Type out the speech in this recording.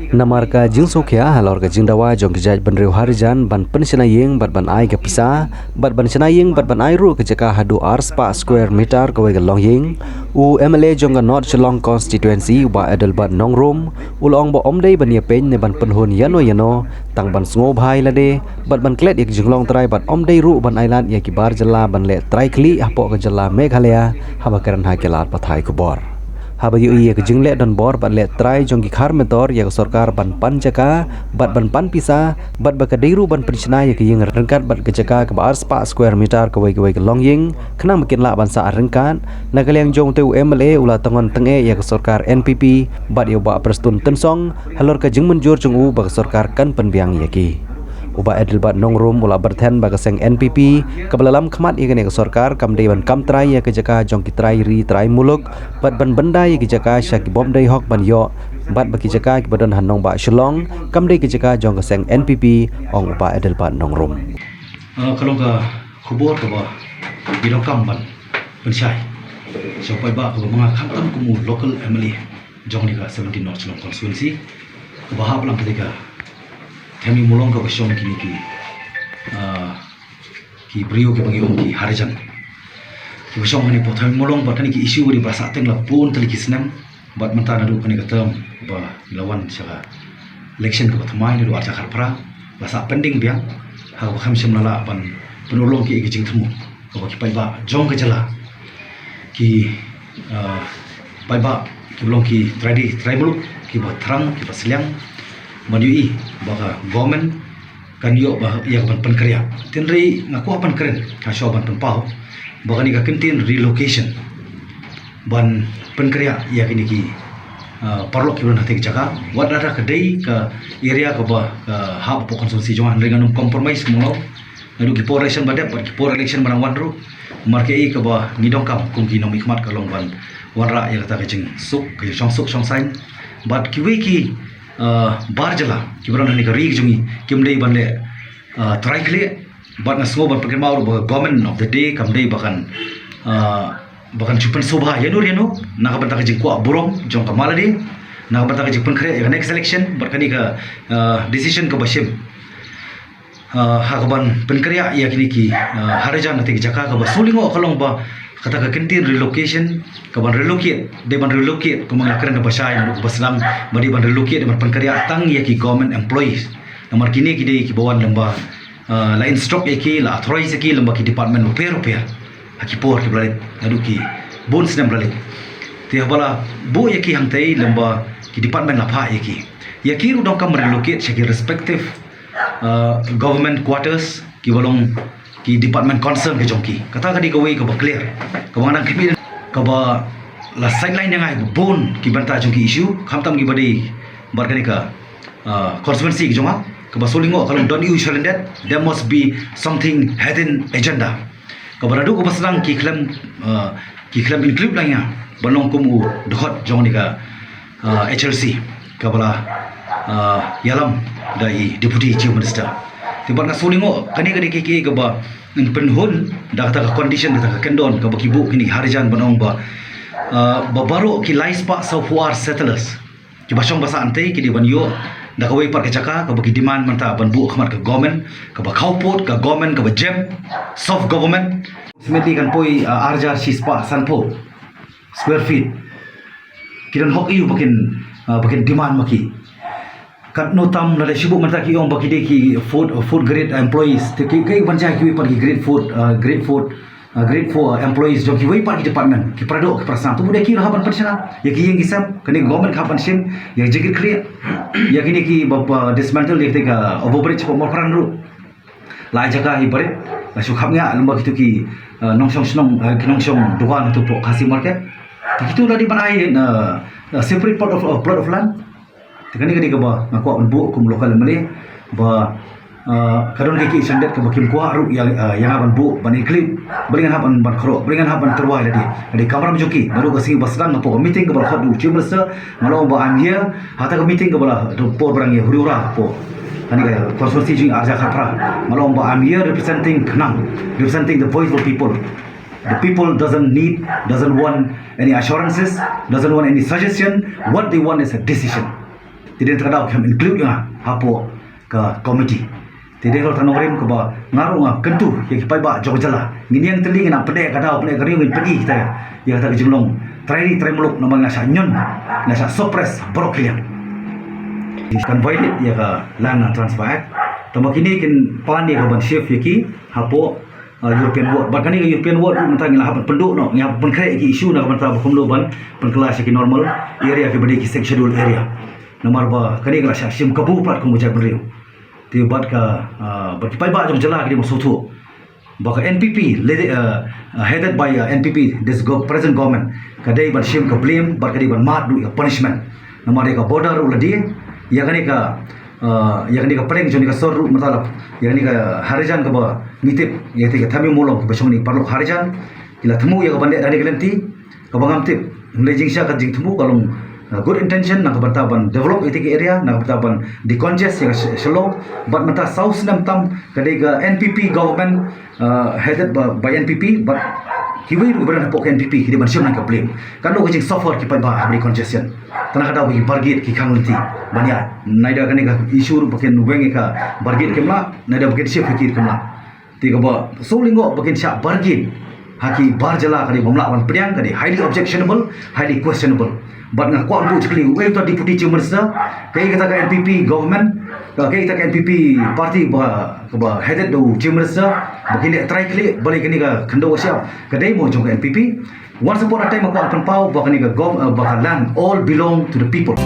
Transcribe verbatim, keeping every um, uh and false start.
Namar ka jingsngewkhia halor ka jingdawa jong ki jaitbynriew Harijan ban pynshna ïing bad ban ai ka pisa bad ban shna ïing bad ban ai ruh ka jaka haduh ar spah square meter kawei ka longïing, u M L A jong ka North Shillong Constituency, u Bah Adelbert Nongrum, u la ong ba ym dei ban ïapeiñ ne ban pynhun ïano ïano, tang ban sngewbha ïa lade bad ban klet ïa ka jinglong trai bad ym dei ruh ban ailad ïa ki bar jylla ban leh trai khlieh hapoh ka jylla Meghalaya haba kren ha ki lad pathai khubor. Haba ïohi ïa ka jingleh donbor bad leh trai jong ki khar mentor ïa ka sorkar ban pan jaka bad ban pan pisa bad ba ka dei ruh ban pynshna ïa ka ïing ryngkat bad ka jaka kaba ar spah square meter kawei kawei ka longïing khnang ba kin lah ban sah ryngkat, na ka liang jong u te u M L A u la tyngon tyngeh ïa ka sorkar N P P bad ïa u Bah Prestone Tynsong halor ka jingmynjur jong u ba ka sorkar kan pynbiang ïa ki. U Bah Adelbert Nongrum u la byrthen ba ka seng N P P kaba la lam khmat ïa kane ka sorkar kam dei ban kam trai ïa ka jaka jong ki trai ri trai muluk bad ban bynda ïa ki jaka sha ki bym dei hok ban ïoh bad ba ki jaka kiba don ha nongbah Shillong kam dei ki jaka jong ka seng N P P, ong u Bah Adelbert Nongrum. Ah, ka long ka khubor kaba ngi donkam ban pynshai sha u paidbah kaba ma nga khamtam kum u local M L A jong kane ka seventeen North Shillong Constituency, kaba hap lang kata ka thaiñ mulong kaba shong kine ki, ah, ki briew kiba ngi ong ki Harijan, kiba shong ha kane ka thaiñ mulong bad kane ka issue ba dei ba sah teng la bun tylli ki snem. Bad mynta naduh kane ka term ba la wan sha ka election kaba thymmai naduh arhajar khatphra, la sah pending biang, ha kaba khlem shym la lah ban pynurlong ki ïa ka jingthmu kaba ki paidbah jong ka jylla, ki, ah, paidbah kiba long ki trai ri trai muluk, kiba thrang kiba sliang ban ïohi ba ka government kan ïoh ba ïa ka ban pynkhreh. Tynrai nga kwah ban kren ha shuwa ban pynpaw ba kane ka kyntien relocation ban pynkhreh ïa kine ki, ah, paralok kiba don ha kata ka jaka, wat lada ka dei ka area kaba, ah, hap hapoh constituency jong nga, hynrei ngan ym compromise kumno. Naduh ki por election ba dep bad ki por election ba nang wan ruh, namar kaei kaba ngi donkam kum ki nongmihkhmat ka long ban wanrah ïa kata ka jingsuk, ka jingshongsuk shongsaiñ. Bad kiwei ki, ah, bar jylla kiba don ha kane ka ri ka jong ngi kim dei ban leh, ah, trai khlieh. Bad nga sngew ban pynkynmaw ruh ba ka government of the day kam dei ba kan, ah, ba kan shu pynsngewbha ïano ïano na ka bynta ka jingkwah burom jong ka ma lade, na ka bynta ka jingpynkhreh ïa ka next election. Bad kane ka, ah, decision kaba shim, ah, ha kaban pynkhreh ïa kine ki, ah, Harijan na kata ka jaka, kaba sngewlyngngoh ka long ba kata ka kyntien relocation, kaban relocate, dei ban relocate, kumba nga la kren ha ba shai naduh kaba sdang, ba dei ban relocate, dei ban pynkhreh tang ïa ki government employees. Namar kine ki dei kiba wan lem bad, ah, la instruct ïa ki, la authorize ïa ki lem bad ki department bapher bapher ha ki por kiba la leit, naduh ki bun snem ba la leit. Te haba la buh ïa ki hangtei lem bad ki department la phah ïa ki, ïa ki ruh donkam relocate sha ki respective, ah, government quarters kiba long ki department concern ka jong ki. Kata ka dei kawei kaba clear, kaba nga dang khmih, kaba la sideline ïa nga ha bun ki bynta jong ki issue, khamtam kiba dei bad kane ka, ah, constituency ka jong nga. Kaba sngewlyngngoh ka long, don't you shall that, there must be something hidden agenda. Kaba naduh kaba sdang ki khlem, ah, ki khlem include lang ïa nga ban long kum u dkhot jong kane ka, ah, H L C, kaba la, ah, ïalam da i Deputy Chief Minister. Te bad nga sngewlyngngoh kane ka dei ka, ka, kaba pynhun da kata ka condition, da kata ka kyndon kaba ki buh kine ki Harijan ban ong ba, ah, ba baroh ki lai spah sawphew ar settlers kiba shong ba sah hangtei ki dei ban ïoh da kawei pat ka jaka kaba ki demand mynta ban buh khmat ka government, kaba khawpud ka government, kaba jem, soft government. Approximately kan poi, ah, arhajar shispah sanphew square feet. Ki don hok aïu ba kin, ah, ba kin demand ma ki? Katno tam lada shu buh mynta ki ong ba ki dei ki fourth, fourth grade employees. Te ki, ki ban jia kiwei pat ki grade four, ah, grade four, ah, grade four employees jong kiwei pat ki department, ki paradoh ki parasnam. To bad ki ruh hap ban pynshna ïa ki ïing ki sem, kane ka government ka hap ban shim ïa ka jingkit khlieh ïa kine kiba, ba dismantle ïa kata ka overbridge hapoh Mawphrang ruh. La ai jaka hi barit, la shu khapngiah lem bad kito ki, ah, nongshong shnong, ah, ki nongshong dukan hato hapoh Khasi Market. Te kito la dei ban ai, ah, ah, separate plot of, ah, plot of land. Te kane ka dei kaba nga kwah ban buh kum local M L A ba, ah, ka don ki, ki shandet kaba kim kwah ruh ïa, ah, ïa nga ban buh, ban include. Balei ngan hap ban, ban khreh, balei ngan hap ban tyrwa ïa lade? Ka dei ka kamram jong ki. Naduh ka sngi ba sdang hapoh ka meeting kaba la khot da u Chief Minister, nga la ong ba I'm here. Ha kata ka meeting kaba la, ha por ba dang ïa huri hura hapoh kane ka constituency jong ngi arhajar khatphra, nga la ong ba I'm here representing khnang, representing the voice of people. The people doesn't need, doesn't want any assurances, doesn't want any suggestion. What they want is a decision. Te dei na kata ka daw ki ham include ïa nga hapoh ka committee. Te dei ka long tang nongrim kaba nga ruh nga kyntu ïa ki paidbah jong ka jylla. Ngin ïeng tylli, ngin ïa pyneh ka daw pyneh ka riew, ngin pyni kita ïa kata ka jinglong trai ri trai muluk namar nga shah ñion, nga shah suppress baroh ki liang. Kan violate ïa ka Land Transfer Act. Tangba kine kin pan ïa ka ban shift ïa ki hapoh uh, European Ward. Bad kane ka European Ward mynta ngi la hap pynduh noh, ngi hap pynkhreh ki issue na ka bynta ba kumno ban pynkylla sha ki normal area kiba dei ki Sixth Schedule area. Namar ba kane ka la shah shim kabu pat kum u jaitbynriew. Te bad ka uh, bad ki paidbah jong jylla ki dei ban sngewthuh ba ka N P P led, uh, uh, headed by uh, N P P, this go, present government, ka dei ban shim ka blame bad ka dei ban mad ruh ïa ka punishment. Namar ïa ka border ruh la die, ïa kane ka uh, ïa kane ka pdeng jong kane ka sor ruh mynta la, ïa kane ka Harijan kaba ngi tip, ïa kata ka Thamiu Mawlong kiba shong na paralok Harijan, ki la thmu ïa ka ban leh da kane ka lynti kaba ngam tip. Hynrei jingshisha ka jingthmu ka long uh, good intention na ka bynta ban develop ïa kata ka area, na ka bynta ban decongest ïa ka Sh-, Shillong. Bad mynta saw snem tam ka dei ka N P P government uh, headed by, by N P P, bad kiwei ruh ba don hapoh ka N P P ki dei ban shim lang ka blame. Katno ka jingsuffer ki paidbah ha kane ka congestion. Tang na ka daw ba ki bargate ki khang lynti ban ïaid. Neither kane ka issue ruh ba kin weng ïa ka bargate kim lah, neither ba kin shift ïa ki kim lah. Te kaba shu lyngngoh ba kin shah bargate ha ki bar jylla ka dei bym lah ban pdiang, ka dei highly objectionable, highly questionable. Bad nga kwah ban buh jingkylli, uei uta Deputy Chief Minister, kaei kata ka N P P government, kaei kata ka N P P party ba, kaba headed da u Chief Minister, ba kin leh trai khlieh balei kane ka khyndew ka shyiap ka dei mo jong ka N P P. Once upon a time nga kwah pynpaw ba kane ka gov-, uh, ba ka land all belong to the people.